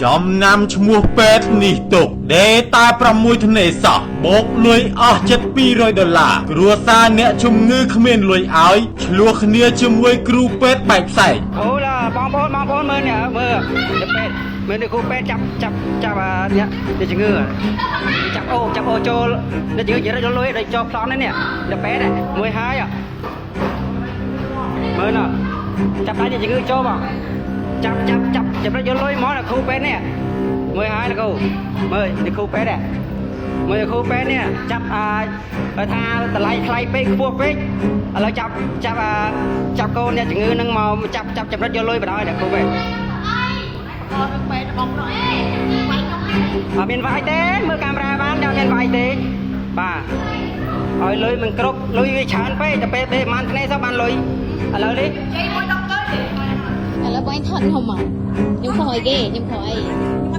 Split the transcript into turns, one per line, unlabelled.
ចំណាំឈ្មោះពេទ្យនេះទុកដេតែ6ធ្នេសោះបូកលុយអស់ជិត200ដុល្លារគ្រួសារអ្នកជំងឺគ្មានលុយឲ្យឆ្លោះគ្នាជាមួយគ្រូពេទ្យបែកផ្សែង
គ្រូឡាបងប្អូនបងប្អូនមើលនេះមើលនេះពេទ្យមើលនេះគ្រូពេទ្យចាប់ចាប់ចាប់អានេះនេះជំងឺចាប់អូចាប់អូចូលនេះជំងឺចរិតលុយដូចចូលប្លន់នេះនេះពេទ្យមួយហើយមើលណចាប់ដៃនេះជំងឺចូលបងចាប់ចាប់ចាប់ចាប់យកលុយមកដល់គ្រូពេទ្យនេះមួយហើយគ្រូមើលនេះគ្រូពេទ្យមើលគ្រូពេទ្យនេះចាប់អាថាតម្លៃថ្លៃពេកខ្ពស់ពេកឥឡូវចាប់ចាប់អាចាប់កូនអ្នកជំងឺនឹងមកចាប់ចាប់ចំណិតយកលុយបណ្ដោយអ្នកគ្រូពេទ្យ
ពេទ្យបងប្រុសអេវាយខ្ញុំ
អត់មានវាយទេមើលកាមេរ៉ាបានតែអត់មានវាយទេបាទឲ្យលុយមិនគ្រប់លុយវាច្រើនពេកតែពេលពេលប្រហែលថ្ងៃសោះបានលុយឥឡូវនេះ
និយាយមួយដុកទៅ
ឥឡូវបងថតខ្ញុំមកខ្ញុំខុសអីគេខ្ញុំខុសអី?